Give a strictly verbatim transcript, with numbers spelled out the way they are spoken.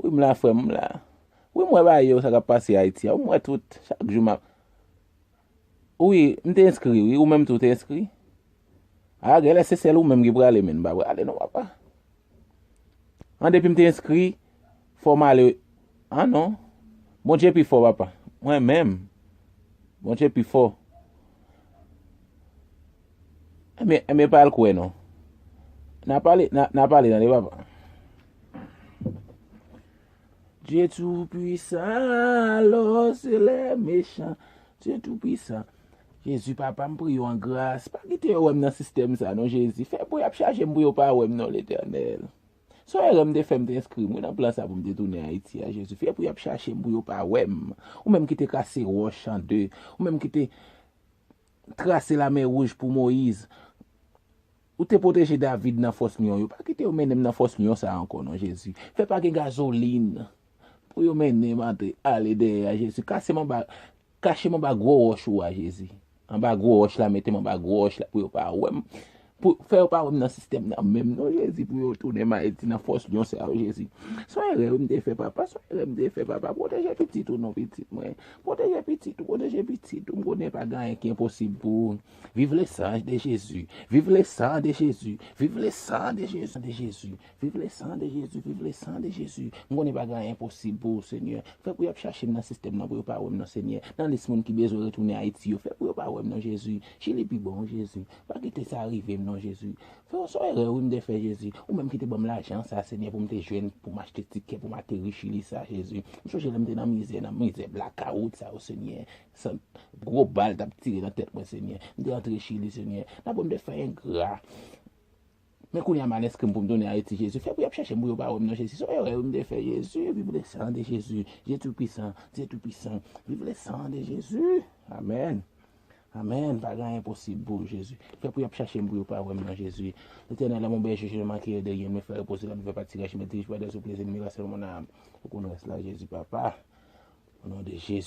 Wi, m la, frè m, m la. Wi, m wè bagay yo, sa k ap pase Ayiti a. Wi, m wè tout. Chak jou m ap. Wi, m te enskri, wi. Ou menm tou te enskri? A, genlè se sèl ou menm ki prale, men m pa prale non, papa. An, depi m te enskri, fò m ale. An, non. Bondye pi fò, papa. Mwen menm. Bondye pi fò. Enben, enben, pa al kwè, non. N a pale, n a, n a pale, tande, papa. Dieu Tout-Puissant, alors c'est les méchants. Dieu Tout-Puissant. Jezi, papa, m priye w an gras. Pa kite yo wè m nan sistèm sa, non, Jezi. Fè pou y ap chache m pou yo pa wè m, non, Letènèl. Se yon erè m te fè, m te enskri m, wi, nan plan sa pou m te tounen Ayiti a, Jezi. Fè pou y ap chache m pou yo pa wè m. Ou menm ki te kase wòch an de. Ou menm ki te trase Lamè Wouj pou Moyiz. Ou te pwoteje David nan fòs lyon yo. Pa kite yo mennen m nan fòs lyon sa ankò, non, Jezi. Fè pa gen gazolin pou yo mennen m antre, ale dèyè a, Jezi. Kase m anba, kache m anba gwo wòch ou a, Jezi. Anba gwo wòch la, mete m anba gwo wòch la pou yo pa wè m. Pou fè yo pa wè m nan sistèm nan menm, non, Jezi, pou yo tounen m Ayiti nan fòs lyon sa yo, Jezi. Se yon erè wi m te fè, papa, se yon erè m te fè, papa. Pwoteje pitit ou, non, pitit mwen. Pwoteje pitit ou, pwoteje pitit ou. M konnen pa gen anyen ki enposib pou ou. Vive le sang de Jésus. Vive le sang de Jésus. Vive le sang de Jésus. De Jésus. Vive le sang de Jésus. Vive le sang de Jésus. M konnen pa gen anyen enposib pou ou, Senyè. Fè pou y ap chache m nan sistèm nan pou yo pa wè m non, Senyè. Nan lis moun ki bezwen retounen Ayiti yo, fè pou yo pa wè m non, Jezi. Chili pi bon, Jezi. Pa kite sa rive m non, Jezi. Fè yon sèl erè wi m te fè, Jezi. Ou menm ki te ban m lajan sa, Senyè, pou m te jwenn, pou m achte tikè, pou m ateri Chili sa, Jezi. M sonje lè m te nan mizè, nan mizè blakawout sa yo, Senyè. San gwo bal t ap tire nan tèt mwen, Senyè. M te antre Chili, Senyè. Nan bon m te fè engra. Men kounye a m al enskri m pou m tounen Ayiti, Jezi. Fè pou y ap chache m pou yo pa wè m non, Jezi. Se yon erè wi m te fè, Jezi. Vive le sang de Jésus. Dieu Tout-Puissant. Dieu Tout-Puissant. Vive le sang de Jésus. Amèn. Amèn. Pa gen anyen enposib pou ou, Jezi. Fè pou y ap chache m pou yo pa wè m non, Jezi. L'Éternel est mon berger, je ne manquerai de rien. Il me fait reposer dans de verts pâturages, il me dirige par des eaux paisibles, il me rassure mon âme. Ou konn rès la, Jezi, papa. Au nom de Jésus.